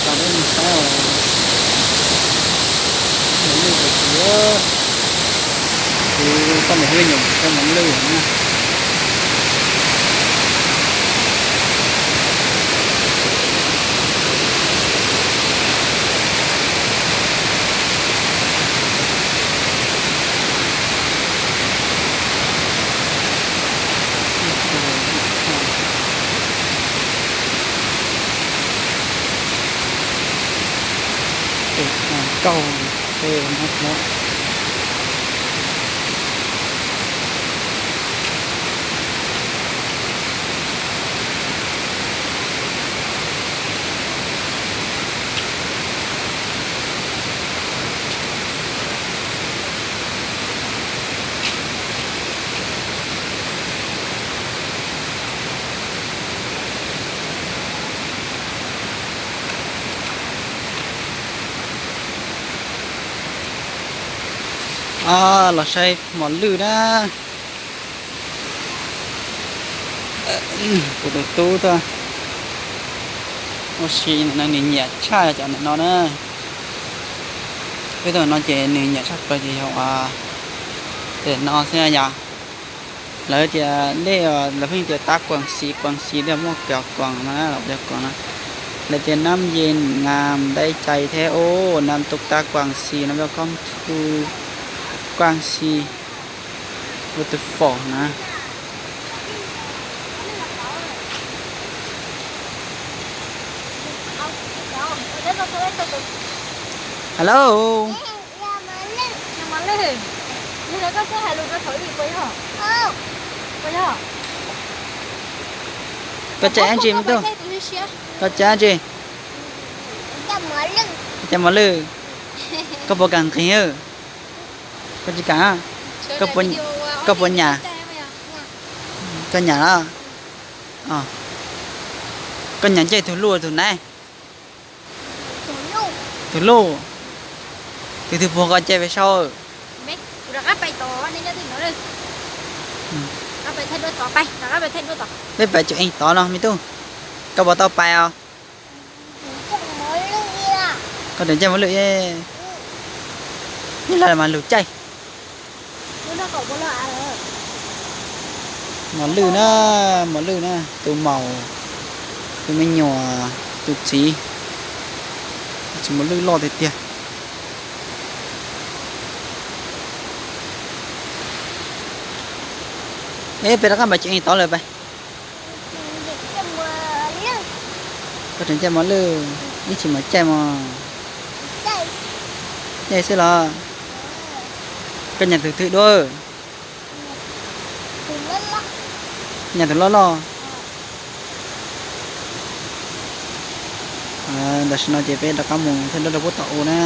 Saib, mos lwj tiag tiag, kuv tau mos lwj nyuam qhuav tau mos lwj na. Tes hnav kauj, tes hnav hnav. Los saib mos lwj na. Kuv tus tub tuaj ua si ntawm no nws nyiam tshaj cov ntawm no na. Peb tuaj no ces nws nyiam tshaj plaws ces yog ua ntawm no xwb yom. Lawv tias dej, lawv pheej tias tab kuas xis kuas xis, dej muaj cov kuas no na, los cov kuas no. Lawv tias năm giờ ngàm đáy chảy thế ô, năm tục tab kuas xis, năm giờ không thu kuas xis. Waterfall na. Hello. Koj tseem ua dab tsi me tub? Koj tseem ua dab tsi? Koj tseem mos lwj? Koj puas kam nqis? Koj tsis kam? Koj puas nyam? Koj nyam los? Koj nyam caij tus luj tus naiv? Tus luj. Tus twg puag koj caij pem saud? Peb pais tsum eeg tod no me tub. Koj puas tau pais os? Koj tseem caij mos lwj, ib lawv mas lug caij. Mos lwj na, mos lwj na, tus maum, tus me nyuam, tus txiv, tsis mos lwj loj tiag tiag. Es peb rov qab mus tsum eeg tod lawm peb. Koj tseem caij mos lwj, ib tsis mam caij mos. Caij xwb los? Koj nyam tus twg dua? Nyam tus loj loj. Tam sim no ces peb rov qab mus thiab, rov rau pub tom u na.